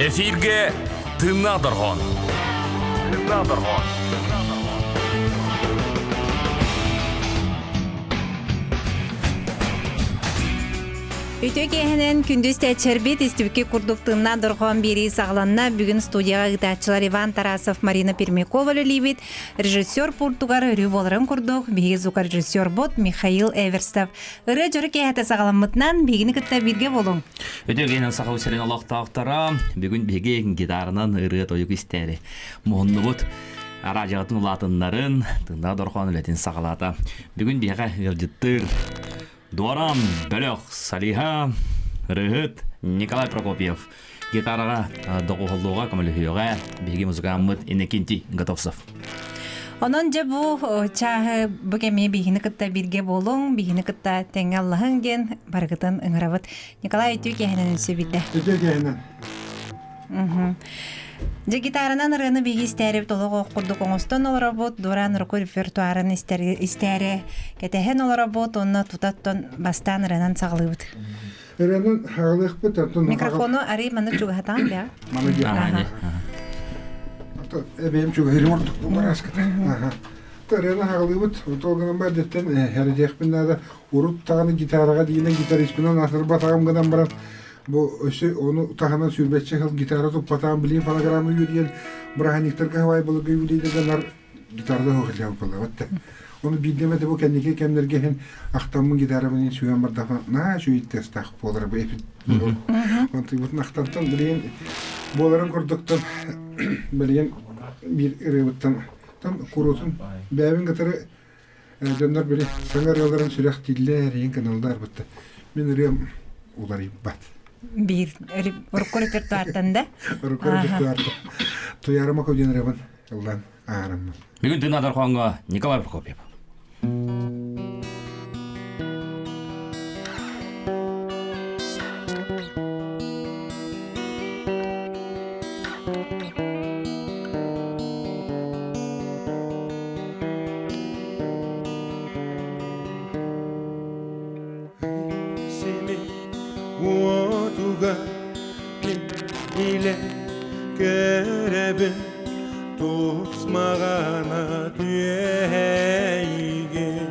Эфиргэ Тыыннаах дорҕоон. Тыыннаах дорҕоон. Үтүө киэһэнэн күндү истээччэрбит истибикки курдук тыыннаах дорҕоон биэрии саҕаланна. Бүгүн студияҕа ыытааччылар Иван Тарасов, Марина Пермякова үлэлиибит. Режиссер пультугар өрүү буоларын курдук биһиги звукорежиссербут Михаил Эверстов. Ырыа дьоро киэһэтэ саҕаламмытынан биһигини кытта бииргэ буолуҥ. Үтүө киэһэнэн Саха сирин олохтоохторо бүгүн биһиги гитаранан ырыа тойук истээри муһуннубут. Араадьыйатын улаатыннарын, тыыннаах дорҕоон үлэтин саҕалаата. Бүгүн биһиэхэ ыалдьыттыыр Дуоран бөлөх солиһа, ырыаһыт Николай Прокопьев гитараҕа доҕуһуллууга көмөлөһүөҕэ биһиги музыкааммыт Иннокентий Готовцев. Онон дьэ бу чааһы бу кэми биһини кытта бииргэ буолуҥ, биһини кытта тэҥҥэ аллаһыҥ диэн барыгытын ыҥырабыт. Николай үтүө киэһэнэн үсү билдэ. Үтүө киэһэнэн. Дьэ гитаранан ырыаны биһиги истээри толох ох курдук оҥостон олоробут, дуораан руку репертуарын истээри кэтэһэн олоробут уонна тутаттан бастаан ырыанан саҕалыыбыт. Ырыанан хаҕалыахпыт, оттон Микрофону арый маны чугаһатаҕын бэҕэ. Маны диэн. Эбэм чугаһырым ордук бу Аха. Ырыаны хаҕалыыбыт, ол гынан бар деттен хәридиэхпин наада урут даҕаны гитараҕа диинэн гитариспынан атырбатаҕым гынан баран бу өссө ону таһынан сүүрбэччэ сыл гитара туппатаҕым билигин фонограмма үөрүйэн бырааһынньыктарга хавай былыргы юбилейдарга нар гитарада хоһуллабат Ону биирдэ эмэтэ бу кэнники кэмнэргэ иһин ахтаммын гитарабын сүгэн бардаҕына наһаа үчүгэй тыастаах буолара бу эпит. Онтуйбутун ахтантан билигин буоларын курдуктан билигин биир ырыабыттан там куруутун бэйэбин кытары дьоннор били саҥа ырыаларын сүрэхтииллэр иһин кыналлар бытта мин ырыам уларыйбат. Биир урукку репертуартан да? Урукку репертуартан. Туйаарыма диэн ырыабын ыллаан аараммын. Бүгүн Тыын Адархоҥҥо Николай Прокопьев. Сими уотуга мин илэ көрөбүн Тусмаҕана түөһэйигин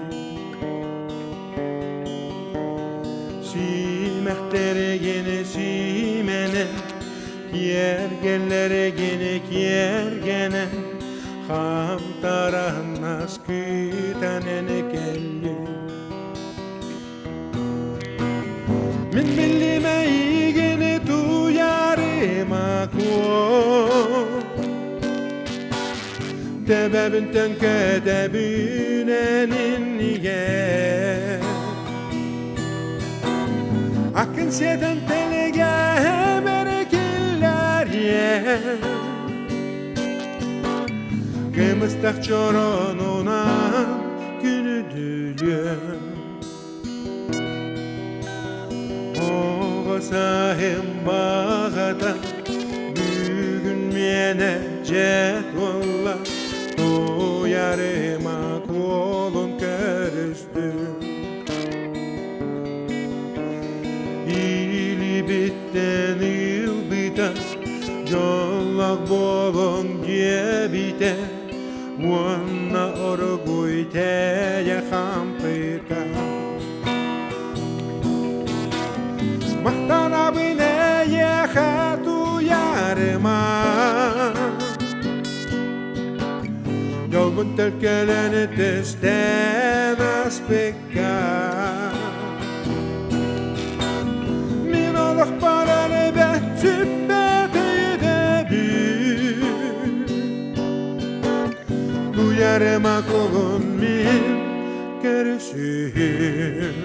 Сиимэхтэригин сиимэнэн Киэргэллэригин киэргэнэн Хамтараннас күүтэнэн кэллим Мин биллим эйигини туйарыма куо Тэбэбин төҥкөтөбүнэн иннигэ Акын сиэтэн тэлэгэ бэрекиллэрие Кымыстах чоронунан күнүдүлүө Оҕо сааһым баҕата бүгүн миэнэ дьэ туолла Туйарыма куолун көрүстүм Илибиттэн ылбыта дьоллоох буолуҥ диэбитэ уонна оргуй тэйэ хампыта Махтанабын эйиэхэ туйаарыма Дьолбун төлкөлөн түстээн аспыкка Мин олохпор өлбөт сүппэт өйдөбүл Туйарыма кулун мин көрүсүһүм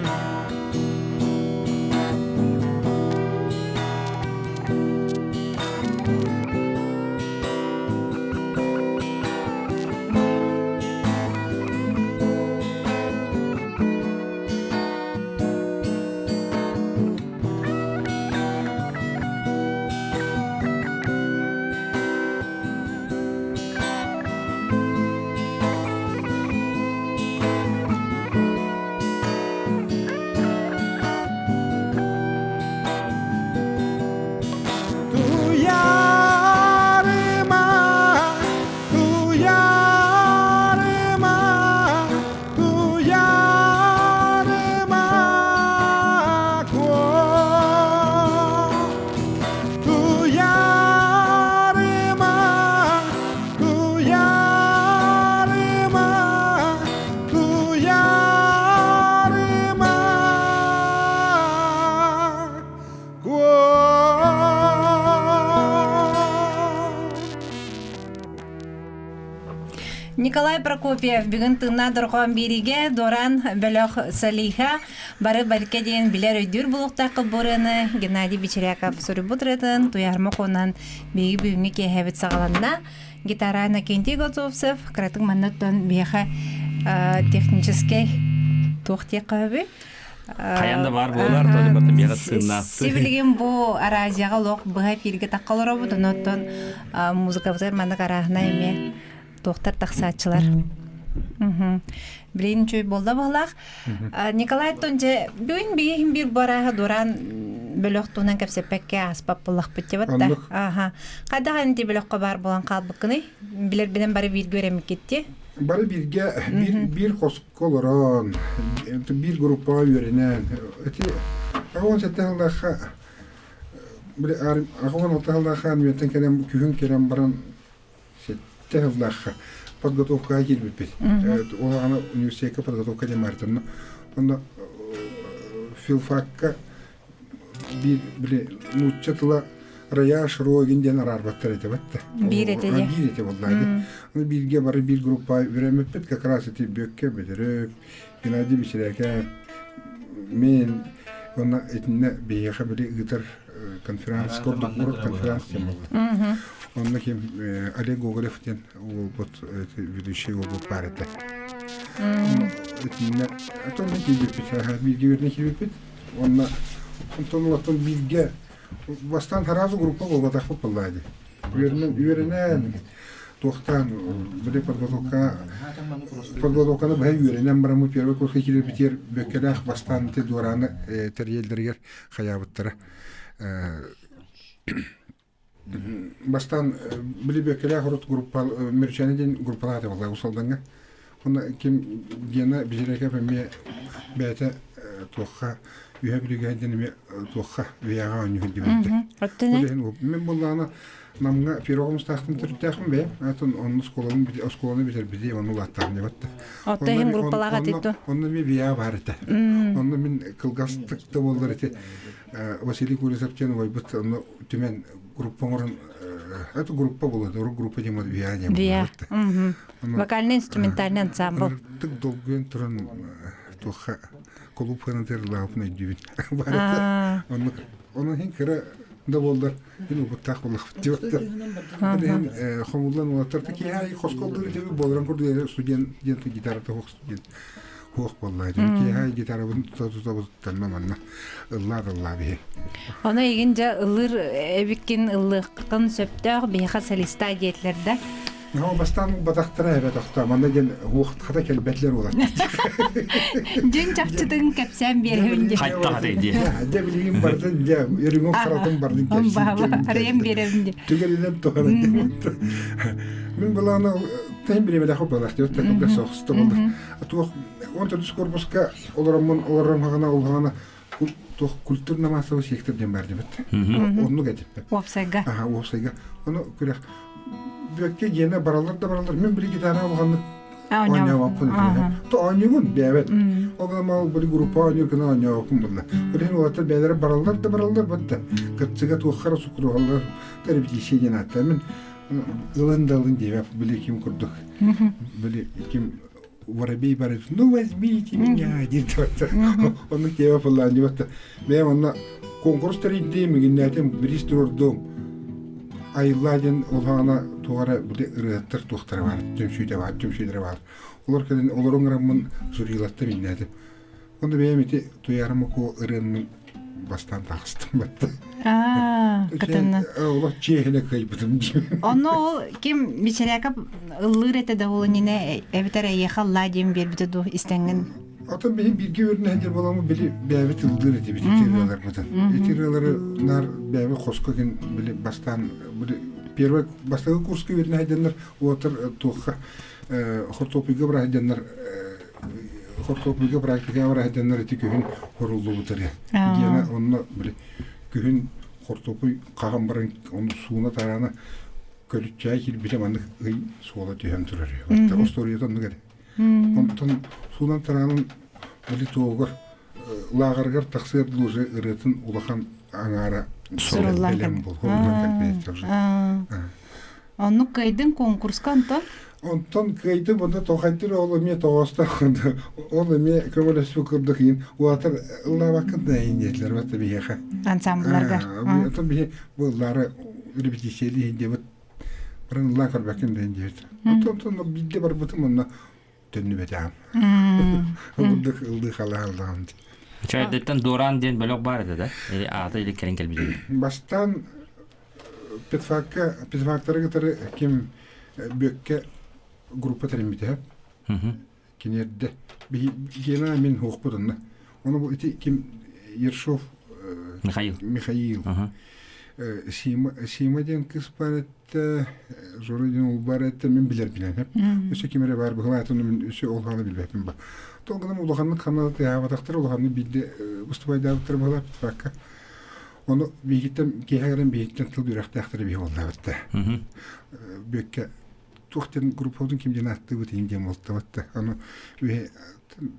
Николай Прокопьев бүгүн тыыннаах дорҕоон биэриигэ Доран бөлөх Салиха бары барка диэн билэр өйдүүр булуохтаах бурыаны Геннадий Бичеряков суруйбут ырыатын Туйаарма Куонан биһиги бүгүҥҥү киэһэбит саҕаланна. Гитара Иннокентий Готовцев кыратык маннаттан биһиэхэ техническэй туох диэххэ сөбүй? Хайан да баар буолар, тоді бата биэҕэ сыыннаахты. Сибилигин бу араадьыйаҕа олох быһа эфиргэ тахха олоробут, онон музыкабытыгар маннык арааһына эмиэ туохтар тахсааччылар. Билигин үчүгэй буолла быһылаах. Николай Тонже бүгүн биһиги биир барааһы дуран бөлөх туһунан кэпсэппэккэ ааспап буллахпыт дебат да. Аха. Хайдах энти бөлөххө баар буолан хаалбыккыный? Билэрбинэн бары бииргэ үөрэммиккитти. Бары бииргэ биир, биир хоско олорон, биир группаҕа үөрэнэн, ити 87 сыллаахха 86 сыллаахха армияттан кэлэн күһүн кэлэн баран сэттэ сыллаахха подготовкаҕа киирбиппит. Ол аҕана университекка подготовка диэн баартанна. Онно филфакка биир били нуучча тыла Рояш Рогин диэн араарбаттар этэ батта. Биир этэ дии. Биир этэ буоллаа. Аны бииргэ бары биир группа үөрэммиппит как раз ити Бүөккэ Бөтөрөп, Геннадий Бисирээкэ, мен уонна итиннэ биһиэхэ били ыытар конференц курдук урут конференц диэн буолла. Онно ким Олег Гоголев диэн уолбут ведущий уолбут баар этэ. Итиннэ отон киирбиппит, бииргэ үөрэнэ киирбиппит. Уонна онтон улаттан бииргэ бастаан сразу группа буолбатахпыт буоллаа дии. Үөрэнэн үөрэнэн туохтаан били подготовка подготовканы быһа үөрэнэн бараммыт первый курска киирэрбитигэр Бөккөлөөх бастаан ити дуорааны тэрийэллэригэр хайаабыттара. Бастаан били Бөккөлөөх урут группа Мүрүчээнэ диэн группалаах этэ буолла Усалдаҥҥа. Онно ким Гена Бизиреков эмиэ бэйэтэ туохха үһэ билигэ диэн эмиэ туохха үйэҕэ оонньуу сылдьыбыт. Мин буоллаҕына Намҥа Пирогом устаахтан төрүттээхпин бэйэм. Атын онно оскуоланы оскуоланы бүтэрбити онно улааттаҕым дебатта. Отто иһин группалаах этит Онно эмиэ биэҕэ баар этэ. Онно мин кылгастык да буоллар ити Василий Курисов диэн убайбыт онно түмэн группа оҥорон это группа буолла урут группа диэн биэҕэ диэн буолла. Вокально-инструментальный ансамбл. Тык долгуйан туран туохха кулууп ханатыр лаапын өйдүүбүн. Оннук онон иһин кыра да буоллар мин убуттаах буоллахпыт диэбэттэр. Билигин хомуллан уолаттар киэһэ хосколдуур итиби буоларан курдук студент диэн гитарата хуох студент хуох буолла. Киэһэ гитарабын тута тута манна ыллаа да ыллаа биһи. Ону игин дьэ ыллыыр эбиккин ыллыаххын сөптөөх биһиэхэ солиста диэтилэр да. Наһаа бастаан батахтара эбэ тохтоо манна диэн уохтахата кэлбэтлэр уолаттар. Дьиҥ чахчытын кэпсээн биэрэбин диэн. Хайтах ате дии. Дьэ билигин бардын дьэ өрүҥүн харатын бардын кэпсиин. Арыйан биэрэбин диэн. Түгэнинэн туһанан диэн. Мин былаана тэн бириэмэлээх балах диэт такылга соҕуста болла. Туох он төрдүс корпуска олороммун олором хаҕана улаҕана туох культурно-массовый сектор диэн бар дебит. Оннук этиппит. Уопсайга. Аха, уопсайга. Ону күрэх бүөккэ гиэнэ баралар да баралар. Мин били гитара улаханнык оонньообоппун То оонньуубун бэйэбэт. Ол гынан мал били группа оонньуур гына оонньообоппун булла. Ол иһин уолаттар бэйэлэрэ бараллар да бараллар батта. Кытчыга туоххара сукуруһаллар репетиция диэн ааттаа. Мин ылын да ылын диэбэп били ким курдук. Били ким воробей барыт, ну возьмите меня диэн Оннук диэбэ фыллаан дибатта. Бэйэм онно конкурс тэрийдим, мигиннээтим, бириис туруордум. Айыллаа диэн улаана туох эрэ били ырыаһыттар туохтара баар, түмсүүтэ баар, түмсүүлэрэ баар. Олор кэлин олорон ыраммын жюрилаттым иннээтим. Онно бэйэм ити Туйаарым Оку ырыанын бастаан таҕыстым батта. Аа, кытынна. Олох чиэһинэ кыайбытым диим. Онно ол ким Бичеряков ыллыыр этэ да ол иннинэ эбэтэр эйиэхэ ыллаа диэн биэрбитэ дуу истэҥҥин. Отон биһи бииргэ үөрэнэ сылдьар буоламмыт били бэйэбит ыллыыр этибит ити ырыаларбытын. Ити ырыалары наар бэйэбит хоско кин били бастаан били первый бастакы курска үөрэнэ сылдьаннар уотар туохха хортуоппуйга бара сылдьаннар хортуоппуйга практикаҕа бара сылдьаннар ити күһүн хоруллубут эрэ. Гена онно били күһүн хортуоппуй хаһан баран ону сууна тараана көлүччээй киирбитэ маннык ый суола түһэн турар. Остуоруйата оннук этэ. Онтон суунан тараанан били туогар лааҕырыгар тахсыар дылы ырыатын улахан аҥаара суруллан кэлбит. Оннук кыайдыҥ конкурска онтон? Онтон кыайдым, онно тоҕайдыр ол эмиэ тоҕоостох, ол эмиэ көмөлөспүт курдук иин уотар ыллаабаккын да иин диэтилэр бата биһиэхэ. Ансамблларгар. Онтон биһи бу ыллаары репетициялии иһин диэбит баран ыллаан көрбөккүн да иһин диэбит. Онтон биирдэ барбытым онно төннүбэтэҕим. Курдук ыллыы халааллаҕым. Чайдыттан Дуораан диэн бөлөх баар этэ да? Или аата или кэлин кэлбит. Бастаан педфакка педфактары кытары ким Бүөккэ группа тэриммитэ. Кини эрдэ Гена мин хуохпут онно. Ону бу ити ким Ершов Михаил. Михаил. Сима Сима диэн кыс бар этэ, Жора диэн ол бар этэ, мин билэрбинэн хэп. Өссө ким эрэ бар быһылаатын мин өссө ол хааны билбэппин ба. Тол гынан улаханнык ханна тыаһаабатахтар, улаханнык биирдэ выступайдаабыттар быһылаат педфакка. Ону биһигиттэн киэһэ кэлэн биһигиттэн тыл үөрэхтээхтэрэ биһи буоллаабытта. Бүөккэ туох диэн группабытын ким диэн ааттыыбыт иһин диэн буолтабатта. Аны үһэ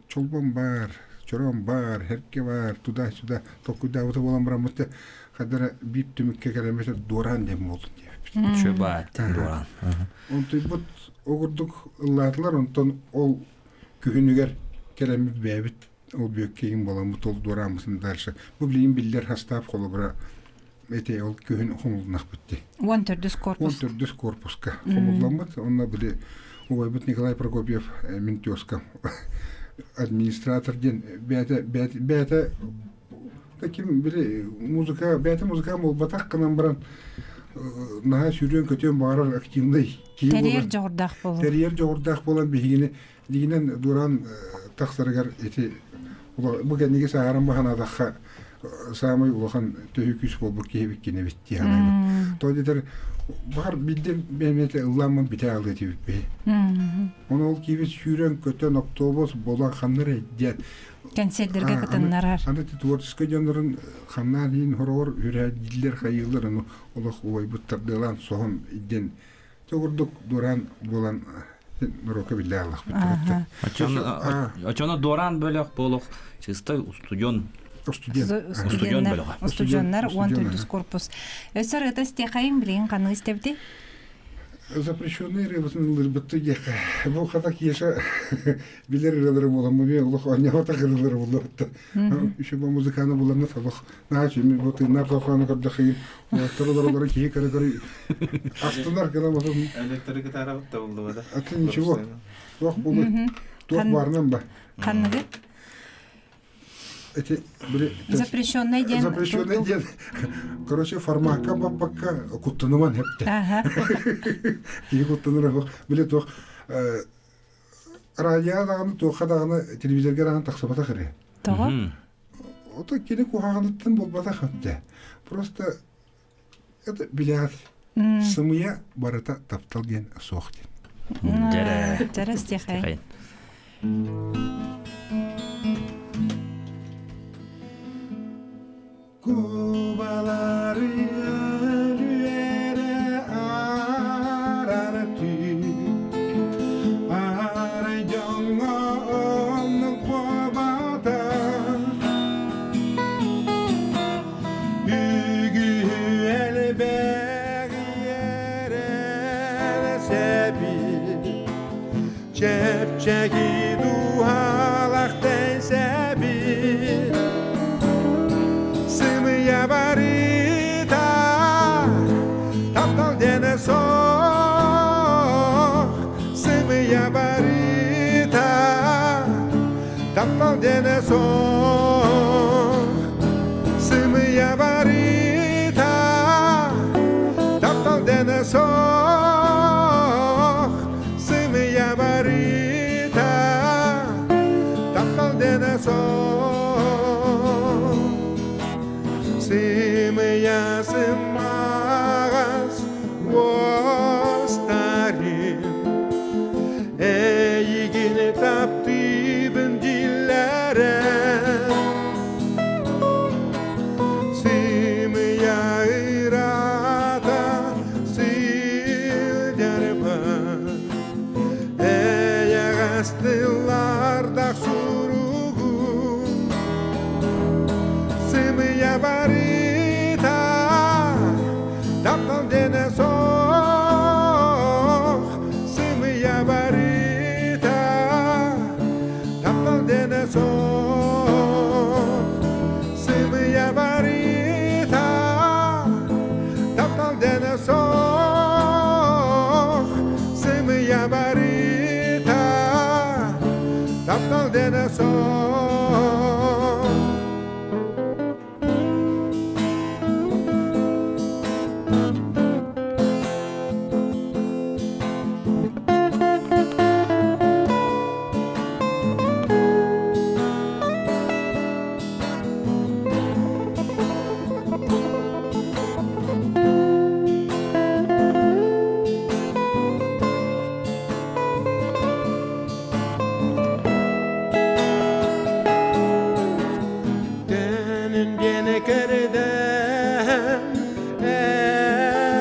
чолбон баар, чороон баар, хэргэ баар, туда-сюда толкуйдаабыта буолан бараммыт хадара биир түмүккэ кэлэммит дуораан диэн буолдун диэбиппит. Чөбаат дуораан. Онтуйбут ол курдук ыллаатылар, онтон ол күһүнүгэр кэлэммит бэйэбит ол бүөккэйин буоламмыт ол дуорааммытын дальше. Бу билигин биллэр хастаап холобура эти ол күһүн хомулунахпыт дии. 14 корпус. 14 корпуска хомулламмыт. Онно били убайбыт Николай Прокопьев мин тезкам администратор диэн бэйэтэ бэйэтэ таким били музыка бэйэтэ музыка буолбатах гынан баран наһаа сүүрүөн-көтүөн баҕарар активный киһи Тэрийэр дьоҕурдаах буолан. Тэрийэр дьоҕурдаах буолан биһигини дигинэн дураан тахсарыгар ити бу кэнниги сааһыран баһанаатахха саамай улахан төһүү күүс буолбут киһи кинибит дии саныыбын. Тоҕо диэтэр баҕар биирдэ бэйэмэтэ ыллааммын бүтэ аалыы этибит. Ону ол киһибит сүүрэн-көтөн автобус буолан ханна эрэ диэн Кэнсиэрдэргэ кытыннарар. Аны творческай дьоннорун хамнаан иһин хороҕор үрээдииллэр хайыыллар ону олох убайбыт тардыалаан соһон диэн курдук дуораан буолан норуокка биллэ ааллахпыт. Очоно дуораан бөлөх болох чисто устудьон Студент. Устудьон бөлөҕө. Устудьоннар 14 корпус. Өссө ырыта истиэхэйин билигин ханнык истэбитий? Запрещенный ырыабытын ыллырбытты диэххэ. Бу хата Кеша билэр ырыалары буолан бу олох оонньооботох ырыалары буллубутта. Еще бу музыканы буланна олох наһаа үчүгэй бу тыыннаах тохоonu көрдөххө уолаттар олоролоро киһи көрө-көрө астынар гына болун. Электрогитарабыт да буллубата. Атын ничего. Туох булу. Туох барынан ба. Ханныгы? Эти били Запрещенный день. Запрещенный день. Короче, формакка баппакка куттаныман хепте. Киһи куттанар били туох радио даҕаны туохха даҕаны телевизорга даҕаны тахсыбатах эрэ. Тоҕо? Ото кини куһаҕаныттан буолбатах өттө. Просто это билэҕит сымыйа барыта таптал диэн суох диэн. Дьэрэ. Дьэрэ стихай. Кубалары өлүөрэ арар түүн Арай дьоҥҥо оннук буолбата Үгүһү элбэҕи эрэ сэби Чэпчэки дууһалаах тэйсэби Сымыйа барыта таптал диэнэ суох Сымыйа барыта таптал диэнэ суох Сымыйа барыта таптал диэнэ суох Сымыйа барыта таптал диэнэ суох Сымыйа сымнаҕас уостарым Эйигин таптыыбын дииллэрэ Сымыйа ыраата сылдьарбын Эйэҕэс тыллардах суругум Сымыйа барыта таптал диэнэ суох. Этэбин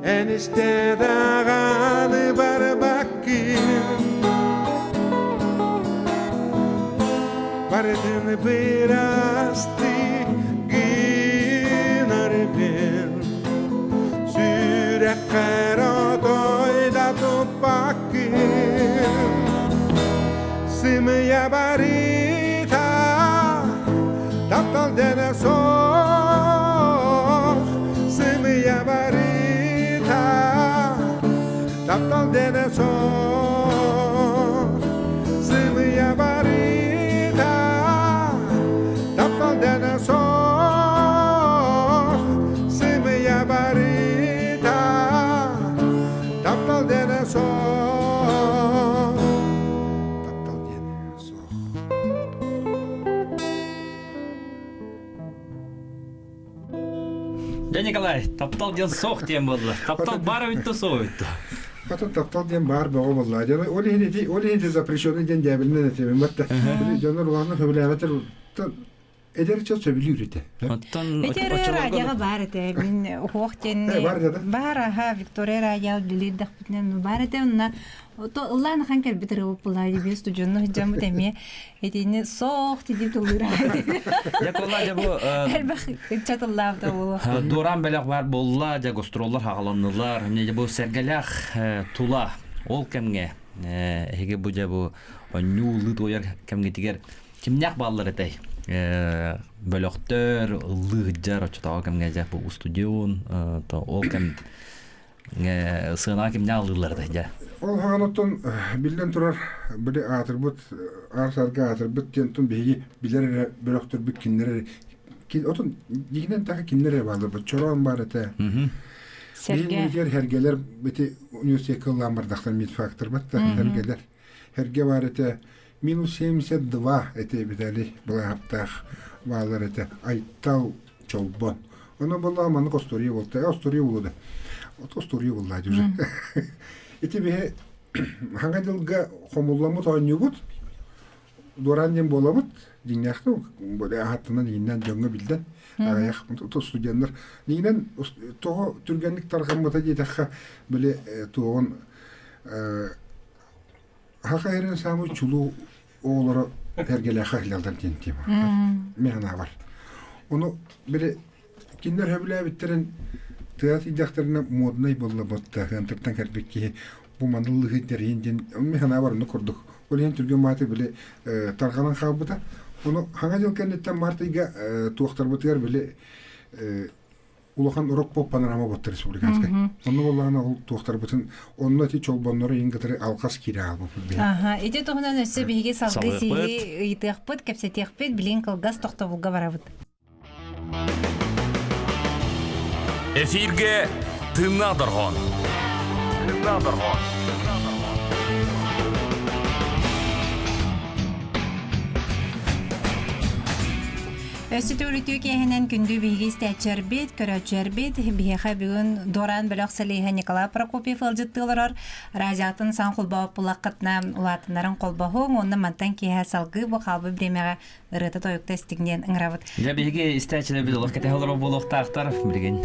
Эн истэ даҕаны барбаккын Барытын бырастыы гынарбын Сүрэххэр отой да туппаккын Сымыйа барыта таптал дэнэ суох Сымыйа барыта таптал дэнэ суох Сымыйа барыта таптал дэнэ суох Сымыйа барыта таптал дэнэ суох Таптал диэн суох. Дьэ, Николай, таптал диэн суох диэн буолла. Таптал баар эбит да суох эбит да. Потом таптал диэн баар бөҕө буолла. Дьоно ол иһин ити ол иһин запрещенный диэн дьээбилинэн этибин батта. Дьоннор улахан сөбүлээбэтэр Эдэр ыччат сөбүлүүр этэ. Оттон Ити радиоҕа баар этэ. Мин уһуох диэн баар аха Виктория радио билирдэхпитинэн баар этэ. Онно ыллаан ахан кэлбит ырыабыт буолла биир студионну сылдьаммыт эмиэ итини соох тидип тыллыыр Дьэ кулла дьэ бу элбэх ыччат ыллаабыта буолуо. Дуораан бэлэх баар буолла, дьэ гастроллар хаҕаланнылар. Дьэ бу сэргэлээх тула ол кэмҥэ эһиги бу дьэ бу онньуу ылыы туойар кэмҥитигэр Кимнээх бааллар этэй? Бөлөхтөр, ыллыы сылдьар оччотооҕу кэмҥэ дьэ бу устудьуон, ол кэм сыанаҕа кимнээх ыллыыллар этэй дьэ? Ол хаҕаныттан биллэн турар, били аатырбыт, аар-саарга аатырбыт диэн тун биһиги билэр эрэ бөлөхтөрбүт кинилэр эрэ отон дьиҥинэн таха кинилэр эрэ бааллар чороон баар этэ. Сэргэ. Биһиги хергелер бити университекка ыллаан бардахтар медфактор батта хергелер. Эргэ баар этэ минус 72 этэ Виталий Былааһаптаах баалар этэ Айтал Чолбон. Ону буоллаҕа маннык остуоруйа буолта. Остуоруйа буолуо да. Остуоруйа буолла уже. Ити биһи хаҥа дьылга хомулламмыт оонньуубут дуораан диэн буолабыт дьиҥнээхтик аһаттынан ииннэн дьоҥҥо билдэн аҕыйах студеннар дьиҥинэн тоҕо түргэнник тарҕаммыта диэтэххэ били туоҕун Саха эрин саамай чулуу оҕолоро Эргэлээххэ иһиллэллэр диэн тема. Мин санаабар. Ону били кинилэр сөбүлээбиттэрин тыа тиийдэхтэринэ моднай буолла буотта ыантыртан кэлбит киһи бу маны ыллыһы тэрийин диэн мин санаабар оннук курдук. Ол иһин түргэн мааты били тарҕанан хаалбыта. Ону хаҥа дьыл кэнниттэн март ыйга туохтарбытыгар били улахан рок-поп панорама буолта республиканскай. Онно буоллаҕына ол туохтарбытын онно ити чолбоннору иһин кытары алҕас киирэ хаалбыппыт биһиги. Аха, ити туһунан өссө биһиги салгыы сиһи ыйытыахпыт, кэпсэтиэхпит, билин кылгас тохтобулга барабыт. Эфирге тыыннаах дорҕоон. Тыыннаах дорҕоон. Өссө төгүл киэһэнэн күндү биһиги истээччилэрбит, көрөөччүлэрбит биһиэхэ бүгүн Дуораан бөлөх сэлиэһэ Николай Прокопьев ыалдьыттыы олорор. Радиоттан сан холбоох буллаххытына улаатыннарын холбоһуҥ уонна мантан киэһэ салгыы бу хаалбыт бириэмэҕэ ырыата тойукта истиҥ диэн ыҥырабыт. Дьэ биһиги истээччилэрбит олох кэтэһэ олорор буолуохтаахтар. Билигин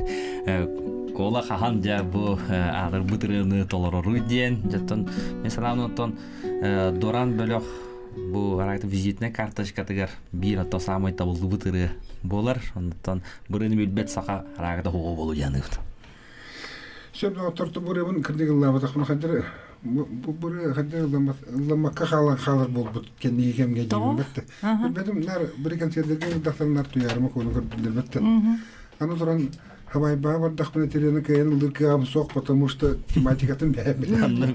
Кола хаһан дьэ бу ааҕырбыт ырыаны толороруй диэн. Дьоттон мен санаабын оттон Дуораан бөлөх бу арайта визитнай карточкатыгар биир ото саамай табыллыбыт ырыа буолар. Онтон бырыны билбэт саха араагата хуҕу болу дианыыбыт. Сөп доҕоттор бу ырыабын кырдьык ыллаабатахпына хаддыр бу бырыа хаддыр ылламмакка хаалан хаалар буолбут кэнники кэмҥэ диибин бэтте. Билбэтим нар бiri концертлерге ырдахтан нар туйаарыма куону көрдүллэр Аны туран Хабайбаа бардахпына терени кыайан ылыр кыаҕым суох, потому что тематикатын бэйэм билэм.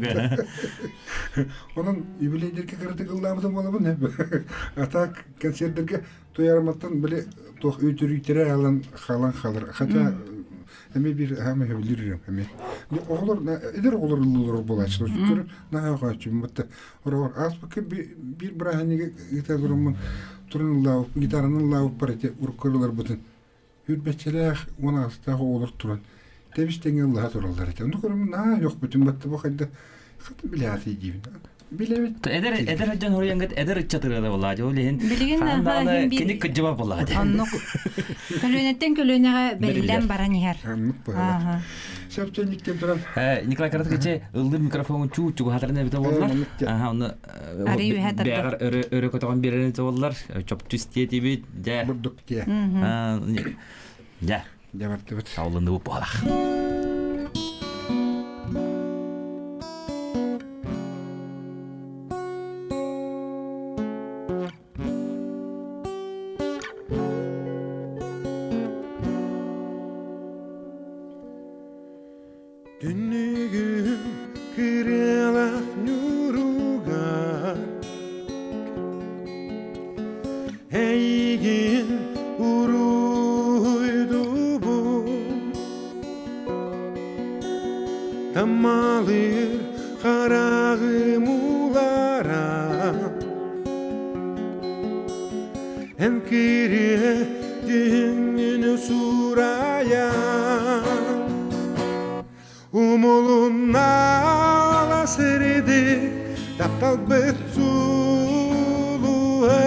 Онон юбилейдерге кыратык ыллаабытым буолабын. А так концерттерге туйаарыматтан били туох үтүрүйтэрэ алан халан халар. Хотя эми бир хаама хөбүлүр эми. Оҕолор эдэр оҕолор ыллылар буолааччылар. Көрүп наһаа хааччым батта. Ороор ааспыкка бир бырааһынньыгы ыыталарыммын туран ыллаабып, гитаранан ыллаабыппар эти уруккарыларбытын Сүүрбэччэлээх, 10 аҕыстаах оҕолор туран тэбис-тэҥҥэ ыллаһа тураллар этэ. Ону көрөммүн, аа, йохпутун батта бу хайда хата билээхтий диибин. Билэбит. Эдэр эдэр дьон хоруйангыт эдэр ыччат ырыата буоллаа дьол иһин Билигин хаһан аха даҕаны иһин биир кини кыдьыба буоллаҕа дии. Оннук көлүөнэттэн көлүөнэҕэ бэриллэн Бэриллэр. баран иһэр. Оннук быһалар. Аха. Сөптөннүктэн туран Э, Николай Каратович ыллыр микрофон чуу чугаһатарын эбитэ буоллар. Оннук дьэ. Аха, оны Арый үһэ тардар. бэҕэр өрө өрө көтөҕөн биэрэрин эбитэ буоллар. Чопчу истиэтибит. Дьэ. Бурдук дьэ. Дьэ. Дьэ бардыбыт. Саулыныбыт буолах. Түннүгүм кырыалах ньууругар Эйигин уруйдубун Таммалыыр хараҕым улара Эн кириэ дьүһүҥҥүн суурайан Умулуннаала сириди тапталбыт сулуһа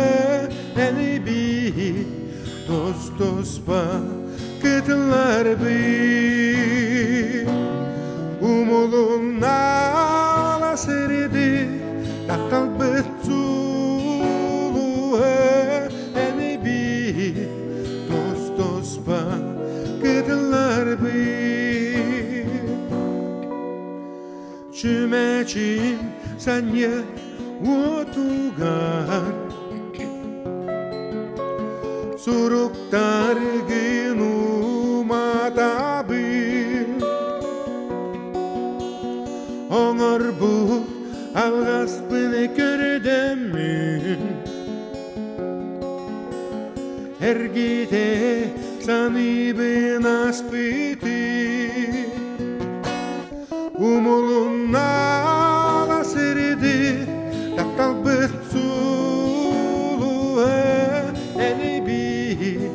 эни биир тос-тоспа кытылларбыт Умулуннаала сириди тапталбыт сулуһа эни биир тос-тоспа кытылларбыт Чүмэчим санньа уотугар Суруктаргын уматабын Оҥорбут алҕаспын көрдөммүн Эргитэ саныыбын аспыты Умулуннаала сириди тапталбыт сулуһа эни биир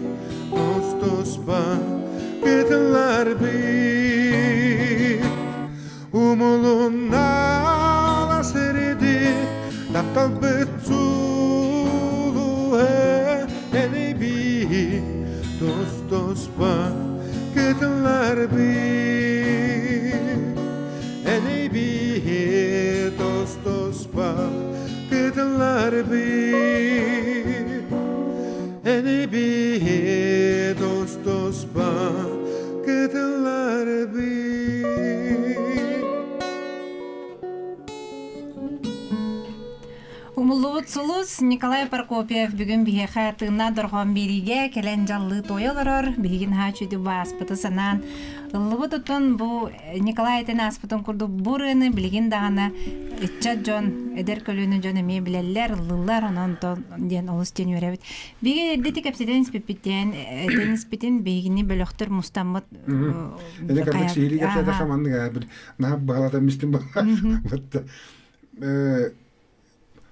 тус-туспа кытылларбыт Умулуннаала сириди тапталбыт сулуһа эни биир тус-туспа кытылларбыт Эни биир тус-туспа кытылларбыт Эни биир тус-туспа кытылларбыт Умуллубут сулус Николай Прокопьев бүгүн биһиэхэ тыыннаах дорҕоон биэриигэ кэлэн дьаллыы туойа олорор. Биһигин хаачыйды бааспыты санаан ыллыбыт отон бу Николай этэн ааспытын курдук бу ырыаны билигин даҕаны ыччат дьон, эдэр көлүөнэ дьон эмиэ билэллэр, ыллыыллар, онон диэн олус диэн үөрэбит. Биһиги эрдэ кэпсэтэн испиппитин, этэн испитин биһигини бөлөхтөр мустаммыт Эне кырдык сиһилии кэпсээтэххэ маннык бир наһаа баһалатан мистим баһалаах.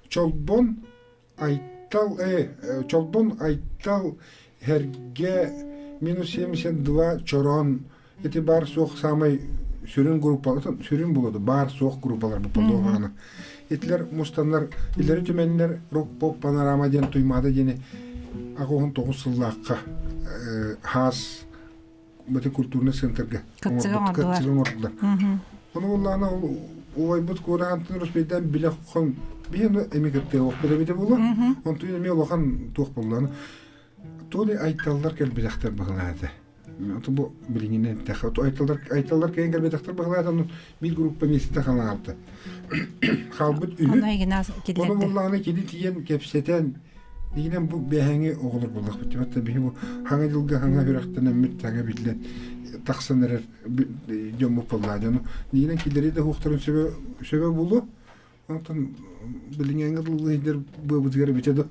Чолбон Айтал Чолбон Айтал Эргэ минус 72 Чороон ити баар суох саамай сүрүн группа сүрүн булуду баар суох группалар бу Итилер мустаннар илери түмэннер рок поп панорама диэн Туймаада диэни 89 сыллаахха хаас бөтө культурный центрга кытцыга оҥордулар. Ону буллаана ол убайбыт куораантын Роспейдан биле хон биһи эми кыттыа билебите буолла. Онтун эми улахан туох буоллаана. Толи айталлар кэлбитэхтэр быһылаата. Ото бу билиҥинэн тэхэ айталлар айталлар кэлэн кэлбитэхтэр быһылаата ону биир группа миэстэтэ халаалта. Хаалбыт үһү. Ону буллаана кини тиийэн кэпсэтэн Дигинэн бу бэһэҥи оҕолор буоллахпыт. Батта биһи бу хаҥа дьылга хаҥа үрэхтэнэммит таҥа биллэн тахсан эрэр дьоммут буоллаа дьону. Дигинэн киллэри да уохтарын сөбө сөбө булу. Онтон билиҥҥэ дылы быабытыгар эбитэ да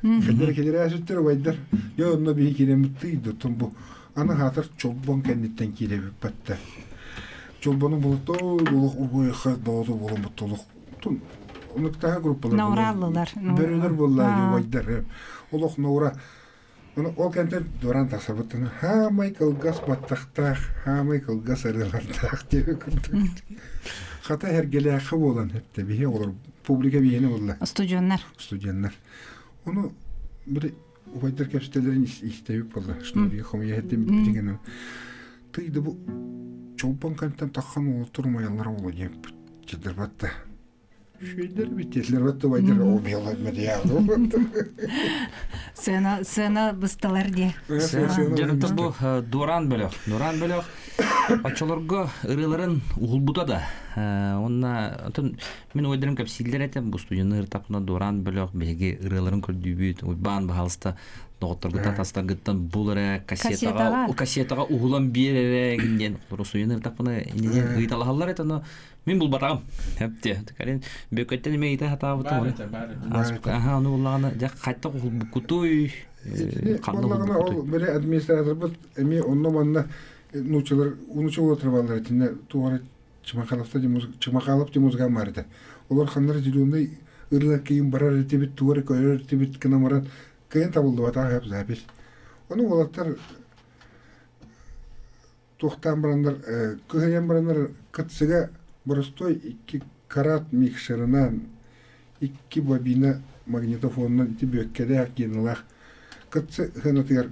кэлэр кэлэр ээсүттэр убайдар. Дьэ онно биһи киирэммит тыйды. Оттон бу аны хаатар чолбон кэнниттэн киирэбит батта. Чолбону булуттоо олох ургуйха доҕото буолан олох Онуктаһа группалар Наураллылар. Бөрөлөр буоллаа убайдар. Олох наура. Оны ол кэнтэн доран тахсабыттан хаамай кылгас баттахтаах, хаамай кылгас арыалардаах диэби курдук. Хата эргэлээххэ буолан эттэ биһи оҕолор публика биһиэнэ буолла. Студеннар. Студеннар. Ону били убайдар кэпсэтэлэрин истэбит буолла. Шнурия хомуйа хеттим бүтүгэн. Тыйды бу чолбон кантан таххан уолаттар умайаллара буолуо диэн чыдырбатта. Шүйдер биттелер батта убайдар умайаллар медиа. Сцена сцена бысталар диye. Дьэ, бу Дуораан бөлөх. Дуораан бөлөх оччолорго ырыаларын уһулбута да. Онна отон мин уйдарым кэпсииллэр этэ бу студияны ыртапына Дуораан бөлөх биһиги ырыаларын көрдүүбүт. Уйбаан баһалыста доҕотторгуттан тастаргыттан бул эрэ кассетаҕа кассетаҕа уһулан биэр эрэ диэн студияны ыртапына ыйыталаһаллар этэ но Мин булбатаҕым. Эптиэ. Кэлин Бүөккэттэн эмиэ ыйыта сатаабытым. Аха, ону буллаҕына дьэ хайтах уһулбуккутуй? Ханна уһулбуккутуй? Ол били администраторбыт эмиэ онно-манна нууччалар нуучча уолаттар бааллар итиннэ туох эрэ Чымахаловта Чымахалов диэн музыкант баар этэ. Олор ханна эрэ зеленый ырыа киин барар этибит, тугу эрэ көрөр этибит гынан баран кыайан табыллыбатах запись. Ону уолаттар туохтаан бараннар кыһыйан бараннар кытсыга боростуой икки карат микшерынан икки бобина магнитофонунан ити бүөккэлээх геналаах кытсы сыанатыгар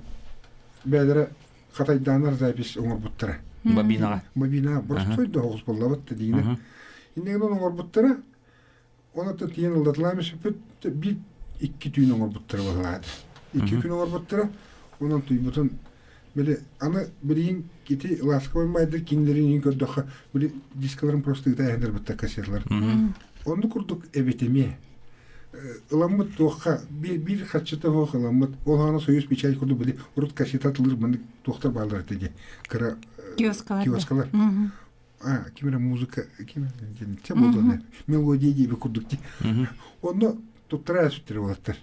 бэйэлэрэ хатайдаанар запись оҥорбуттара. Бобинаҕа. Бобинаҕа боростуой да оҕус буоллабыт да диинэ. Иннигин оҥорбуттара. Онон тиийэн ыллатылаан сүппүт биир икки түүн оҥорбуттара быһылаат. Икки күн оҥорбуттара. Онон туйбутун били аны билигин ити ласковый майдар кинилэрин иһин көрдөххө били дискаларын просто ыта эһэннэрбиттэр кассеталар. Оннук курдук эбит эмиэ. Ыламмыт туохха биир харчыта суох ыламмыт ол аана союз печать курдук били урут кассета атылыыр маннык туохтар бааллар этэ дии кыра киоскалар киоскалар а ким эрэ музыка ким эрэ буолуон мелодия диэби курдук дии онно туттара сүттэрэ уолаттар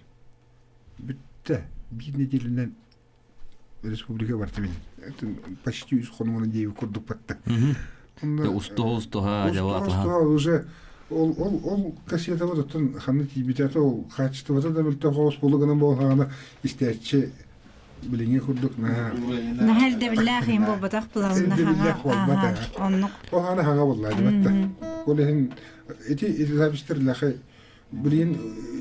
бүттэ биир нэдиэлэнэн республика барта почти үс хонугунан диэби курдук батта устуһа устуһа устуһа уже ол ол ол кассетабыт оттон ханна тиийбитэ ол хаачыстыбата да мөлтөх оҕус буолу гынан буоллаҕына истээччи билиҥҥи курдук наһаа Наһаа ирдэбиллээх иһин буолбатах булалына Ирдэбиллээх буолбат оннук. Ол хаана хаҥа буолла дибатта. Ол иһин ити записьтер лахай билигин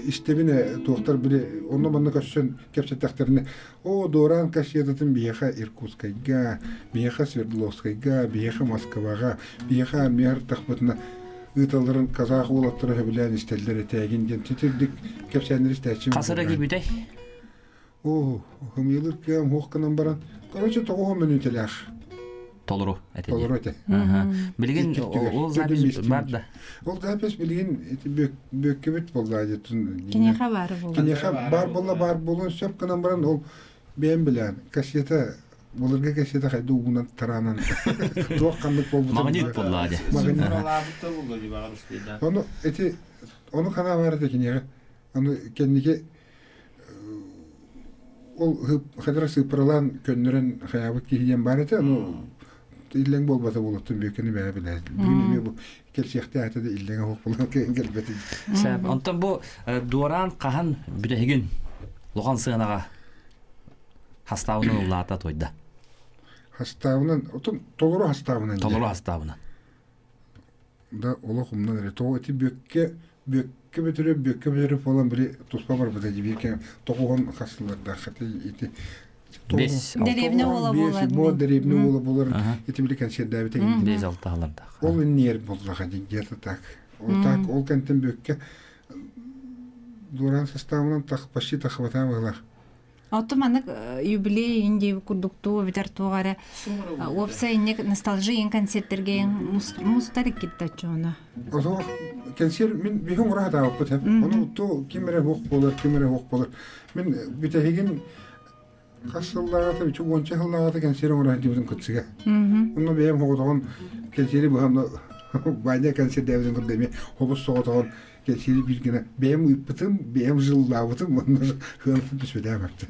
истэбин туохтар били онно манна көрсөн кэпсэттэхтэринэ о Доран кассетатын биһиэхэ Иркутскайга, биһиэхэ Свердловскайга, биһиэхэ Москваҕа, биһиэхэ армия ыртахпытына ыыталларын казах уолаттара сөбүлээн истэллэр этээгин диэн титирдик кэпсээннэр истээччим. Хас эрэ киирбитэй? Оо, хымыйылыр кыам хуох гынан баран, короче, тоҕуһун мүнүүтэлээх. Толору этэ. Толору этэ. Билигин ол запись бар да? Ол запись билигин ити бүөккэбит буолла дьэтин. Киниэхэ баар буолла. Киниэхэ баар буолла баар буолуон сөп гынан баран ол бэйэм билээн кассета былыргы кассета хайда угунан тараанан туох ханнык буолбутун. Магнит буолла дьэ. Магнит. Ону ити ону ханаа баар этэ киниэхэ. Аны кэнники ол хадара сыыппаралаан көннөрөн хайаабыт киһи диэн баар этэ ну иллэҥ буолбата буолуттун бүөккэни бэйэ билээт бүгүн эмиэ бу кэлсиэхтээх этэ да иллэҥэ суох буолан кэлбэтин Сөп. Онтон бу дуораан хаһан бүтэһигин улахан сыанаҕа хастаабынан ыллаата туойда? Хастаабынан, отон толору хастаабынан. Толору хастаабынан. Да олох умнан эрэ. Тоҕо ити бүөккэ бүөккэ бөтөрө бүөккэ бөтөрө буолан били туспа барбыта дии биир кэм тоҕуһун хасыллардаах ити Дэриэбинэ уола буолар. Бу дэриэбинэ уола буолар ити били кэнсиэрдээбит эҥин. Бес алтаһалардаах. Ол инниэр буоллаҕа дии где-то так. Ол так ол кэнтэн бүөккэ дуораан составынан так почти тахыбатаа быһылаах. Оттон маннык юбилей индии курдуктуу эбэтэр туох эрэ уопсай инник ностальжия концерттерге мустар иккитта чоно. Ото кэнсиэр мин биһиҥ ура хатаабыппыт хэп. Ону ту ким эрэ хуох буолар, ким эрэ хуох буолар. Мин бүтэһигин хас сыллааҕыта, үчү уонча сыллааҕыта кэнсиэр оҥоро сылдьыбытым кытсыга. Онно бэйэм хоҕотоҕун кэнсиэри быһан Ваня кэнсиэрдээбитин курдук эмиэ хобус соҕотоҕун Кэпсиири биир гына бэйэм ыыппытым, бэйэм жыллаабытым уонна ыалым түспэтэх барда.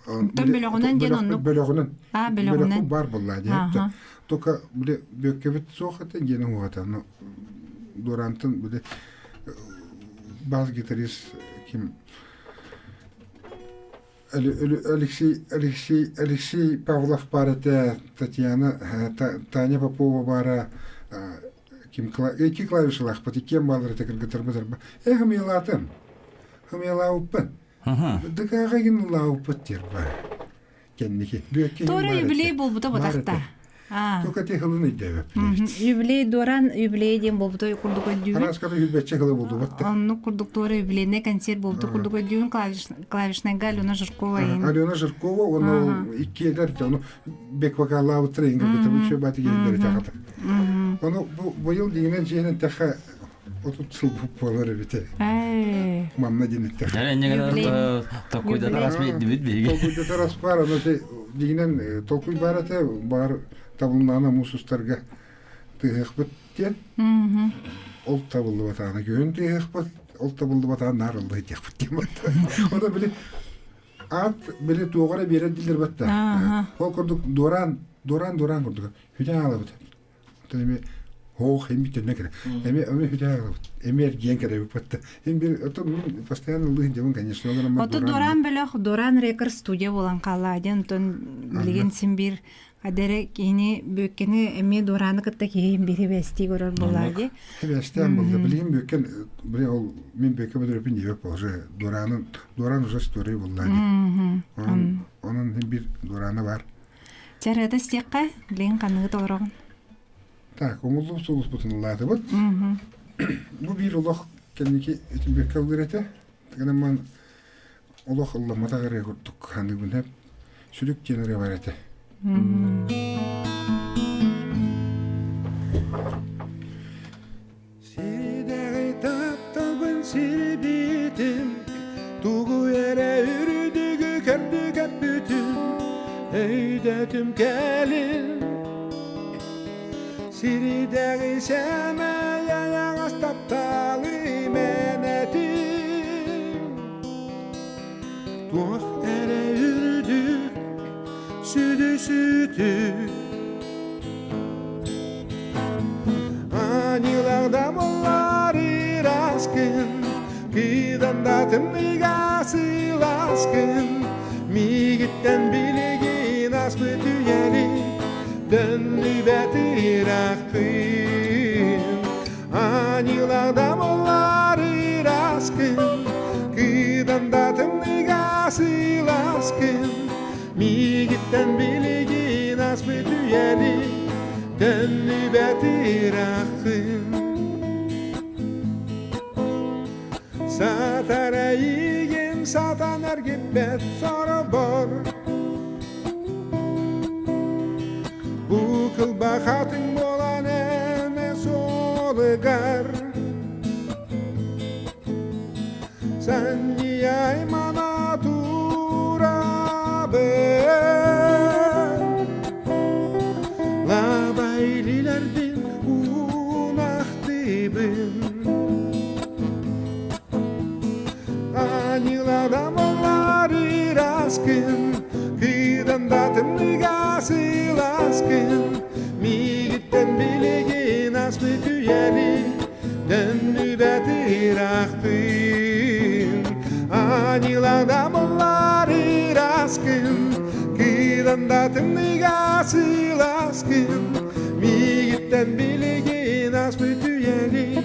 Оттон бөлөҕүнэн диэн оннук? Бөлөҕүнэн. Аа, бөлөҕүнэн. Бөлөх бар буолла диэн. Только били бүөккэбит суох этэ диэн уһата. Но Дурантын били бас-гитарист ким Алексей Алексей Алексей Павлов баар этэ, Татьяна Таня Попова баара. Ким икки клавишалаахпыт, иккиэн бааллар этэ кыргыттарбыт арба. Э хымыйалаатым. Хымыйалаабыппын. Дыкааҕа гин ылаабыппыт диир баар. Кэнники. Бүөккэ Туора юбилей буолбута бутахта. Тука ти хылын өйдөөбөппүн. Юбилей дуоран юбилей диэн буолбута курдук өйдүүбүн. Араската юбечче хылы болду батта. Оннук курдук туора юбилейный концерт буолбута курдук өйдүүбүн клавишныйга Алена Жиркова. Алена Жиркова уонна икки эдэр ону бек вокаллаабыттар иҥгирбитэ бу үчүгэй бааты киһилэри таҕата. Ону бу быйыл дигинэн дьиэнэн тэхэ 30 сыл буолар эбитэ. Манна диэн эттэхэ. Дьэ энньэгэнэн толкуйдатар ас биэрдибит биһиги. Толкуйдатар ас баар, ону дигинэн толкуй баар этэ, баар табыллаана муус устарга тыһыахпыт диэн. Ол табыллыбатаҕына күһүн тыһыахпыт, ол табыллыбатаҕына наар ыллыы диэхпит диэн. Ону били Аат били туоҕа эрэ биэрэр дииллэр батта. Ол курдук дуораан, дуораан, дуораан курдук хүтэ аалабыт. Оттон эми хоох эми төннө кэлэ. Эми эми хүтэ аалабыт. Эми эргийэн кэлэбит батта. Эми бир оттон мин постоянно ыллыы сылдьабын, конечно, ол Ото Дуораан бөлөх Дуораан рекорд студия буолан хаалла диэн онтон билигин син биир Адere киһини бүөккэни эмиэ дуорааны кытта киһи бири бэстии көрөр буоллаа дии. Бэстээн булда. Билигин бүөккэн били ол мин бүөккэ бөдөрөпүн диэбэт уже дуораанын дуораан уже история булла дии. Онон онон бир дуораана бар. Чарыата истиэххэ билигин ханныгы толороҕун? Так, умуллубут сулуспутун ыллаатыбыт. Бу биир олох кэнники итин бүөккэ ыллыр этэ. Гынан олох ылламматах эрэ курдук ханыыбын эп сүлүк диэн ырыа бар этэ. Сиридэҕи тапталбын сирбитим, тугу эрэ үрдүгү көрдүгэппүтүм, өйдөтүм кэлин. Сиридэҕи сэмэй айаҕас тапталы мэнэтим. Туох эрэ үрдүк, сүдү сүтүк Аньыылаах боллар ыраскын, кыдандатымныга сыласкын, миигиттэн билигин аспыт үйэни төннүбэт ыраахпын. Аньыылаах боллар ыраскын, кыдандатымныга сыласкын, миигиттэн билигин аспыт үйэни төннүбэт ыраахпын. Сатар эйигин сатан эргиппэт соробор Бу кылбахатын буолан эмэ суолугар Санньыйай мана турабын Лабайлилердин унахтыбын Аньыладамалар ыраскын Кыдандатымныга сыласкын Миигиттэн билигин аспыт үйэни Төннүбэт ыраахпын Аньыладамалар ыраскын Кыдандатымныга сыласкын Миигиттэн билигин аспыт үйэни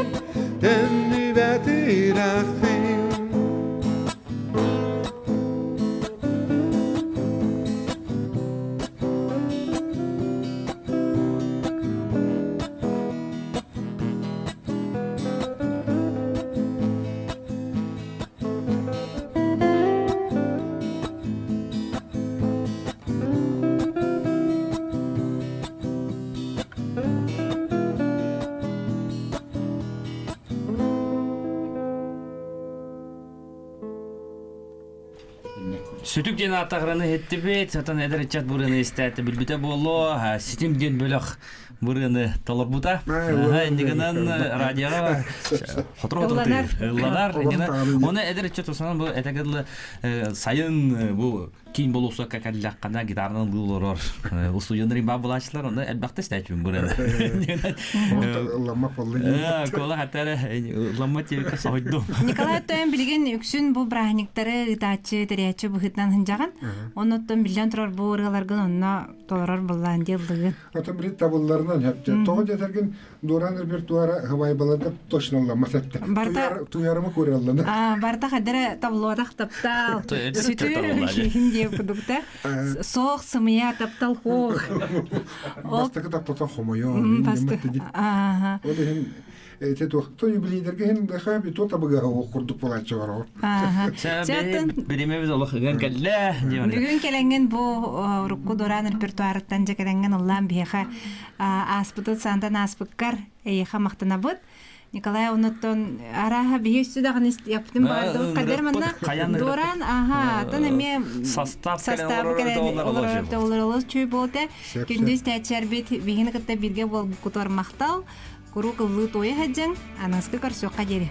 Төннүбэт ыраахпын Сүтүк диэн ааттаахыраны иһиттибит, сатан эдэр ыччат бырыаны истээти билбитэ буолуо, ситим диэн бөлөх бырыаны толорбута. Иннигинэн радиоҕа хотур хотур ылланар. Оны эдэр ыччат тусанан бу этэгэл сайын бу киин болуусакка кэллэххинэ гитаранан ылыы олорор устудьуоннар баа булааччылар онно элбэхтэ истээччибин бу Ылламмат болла Кола хатара ылламмат диэбиккэ соһуйдум. Николай Тоем Чэ, билигин үксүн бу бырааһынньыктары ыытааччы, тэрийээччи быһыытынан сылдьаҕын. Оннуттан биллэн турар бу ырыаларгын онно толорор былаан диэллыгын. Атын били табылларынан сөптө. Тоҕо диэтэргин Дуоран репертуара хабайбаларга точно ылламмат этте. Барта Туярымы көрелланы. Барта хадара таблуатах таптал. Сүтүр иһин диэ кудукта. Соох сымыйа таптал хоох. Бастакы тапталтан хомойо. Ол иһин эти туох то юбилейдерге хин даха би то табыга курдук болааччы бар. Биримебиз олох ыган кэллэ. Бүгүн кэлэҥҥин бу урукку Доран репертуарыттан дьэ кэлэҥҥин ыллаан биһиэхэ ааспытыт саантан ааспыккар эйиэхэ махтанабыт. Николай онуттан арааһа биһи үстү даҕаны истиэхпитин баҕардыбыт. Хадер манна Доран аха атын эмиэ состав состав кэлэн олорор олус чүй буолта. Күндү истээччилэрбит биһини кытта бииргэ буолбуккутугар махтал. Куруук ыллыы туойа сылдьыҥ, аныгыскы көрсүөххэ диэри.